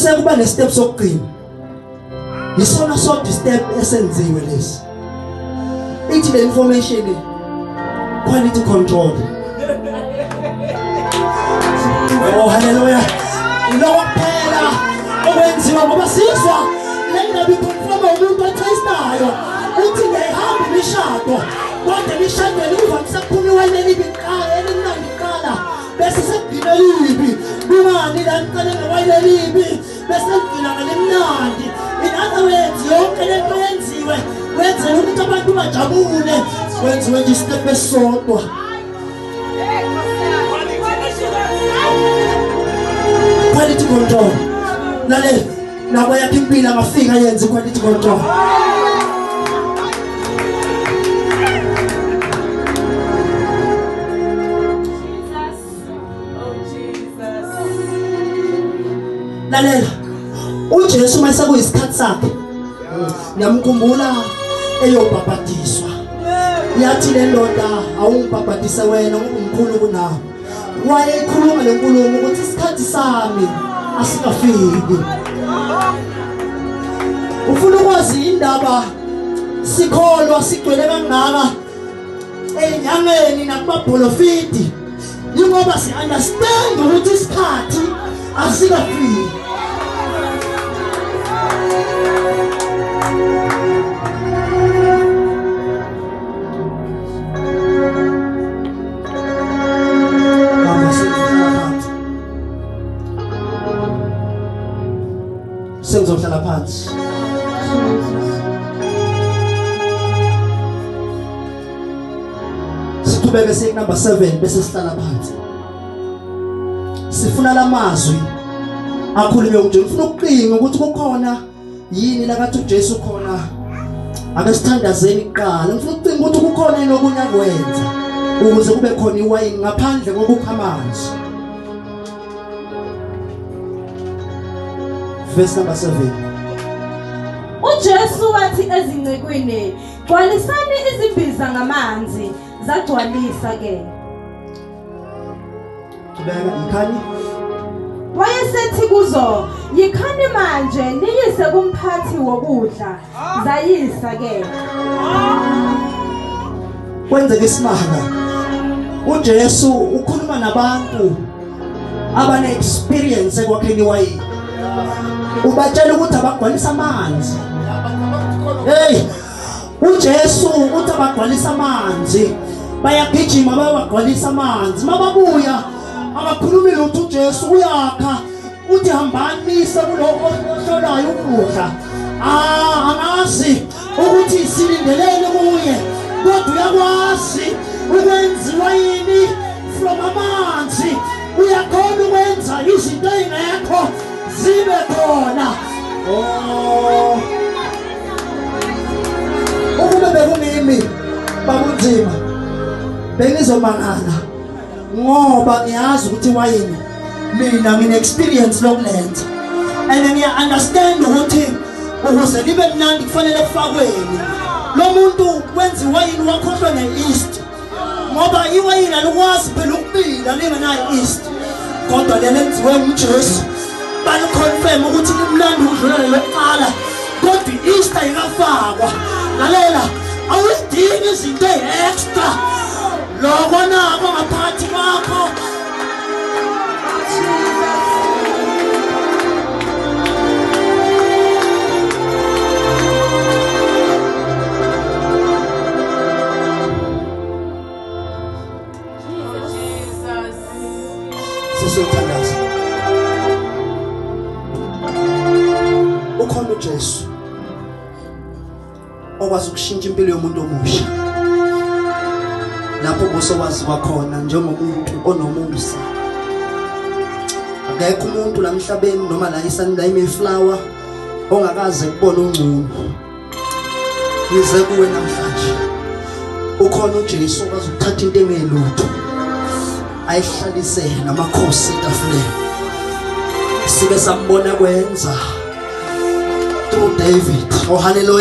Bese kuba ne-step sokugcina. Yisona sodwa step esenziwe lesi. Ithi le information quality control. Oh hallelujah. Lokho kuphela okwenziwa ngoba sizwa le ndaba iconfirm umuntu otastayo uthi ngiyahamba imishado kodwa imishadweni kuvamise kuphuma iwayini elibi kuqala elimnandi kuqala bese sekugcina elibi. Kungani la niqale ngewayini elibi bese ligcina ngelimnandi? In other words, yonke lento yenziwe kwenzela ukuthi abantu bajabule, kwenziwe nje istep esisodwa. Quality control. Lalela, nakweyakho impilo angafika yenze quality control. Lalela, uJesu mase kuyisikhathi sakhe ngiyamkhumbula eyobhabhadiswa. Yathi le ndoda awungibhabhadise wena ngoba umkhulu kunawe. Wayekhuluma le nkulumo ukuthi isikhathi sami asikafiki. Ufuna ukwazi indaba sikholwa sigcwele kangaka enyangeni nakubabholofidi ingoba si understand ukuthi isikhathi asikafiki. Sengizohlala phansi. Siqhubeke siye number 7 bese sihlala phansi. Sifuna lamazwi akhulunywe uJesu. Ufuna ukuqinga ukuthi kukhona yini la kathi uJesu khona. Ake sithandazeni kuqala. Ngifuna ukucinga ukuthi kukhona yini okunye akwenza ukuze kube khona iwayini ngaphandle kokukha amanzi. Verse number 7. uJesu wathi ezincekwini, gcwalisani izimbiza ngamanzi. Zagcwalisa ke. Qhubeka yikhani. Wayesethi kuzo, yikhani manje niyise kumphathi wokudla. Zayisa ke. Kwenzeka isimanga. uJesu ukhuluma nabantu abane experience ekwakheni iwayini. Ubatshela ukuthi abagcwalisa amanzi. Hey, uJesu uthi abagcwalisa amanzi. Bayagijima bayagcwalisa amanzi. Mababuya abakhulumi lutho. uJesu uyakha uthi hambani nise kuloko ohlolayo ukudla. Angazi ukuthi silindelele kuye kodwa uyakwazi ukwenziwa yini from amanzi. Uyakhona ukwenza izinto ezingekho zibe khona. Oh, ukube bekungimi babunzima bengizomangala ngoba ngiyazi ukuthi wayini mina ngine experience lokulenza and ngiya understand ukuthi ukuze libe mnandi kufanele kufakweni. Lo muntu wenza iwayini wakhohlwa ne-yeast ngoba iwayini alikwazi phela ukubila lingenayo yeast, kodwa lelenziwe nguJesu baliconfirm ukuthi limnandi ukudlula lelokuqala, kodwa i-Easter ayikafakwa. Lalela, awuzidingi izinto ezi-extra, lokho nako ngaphakathi kwakho. Sisothandaza. Ukhona uJesu okwazi ukushintsha impilo yomuntu omusha lapho kusowaziwa khona njengomuntu onomusa. Akekho umuntu la emhlabeni noma la isani la iMayflower ongakaze kubona ungcumo. Ngize kuwe namhlanje. Ukhona uJesu okwazi ukuthatha into engelutho ayihlalise namakhosi etafuleni. Sibe sambona kwenza through David. Oh hallelujah.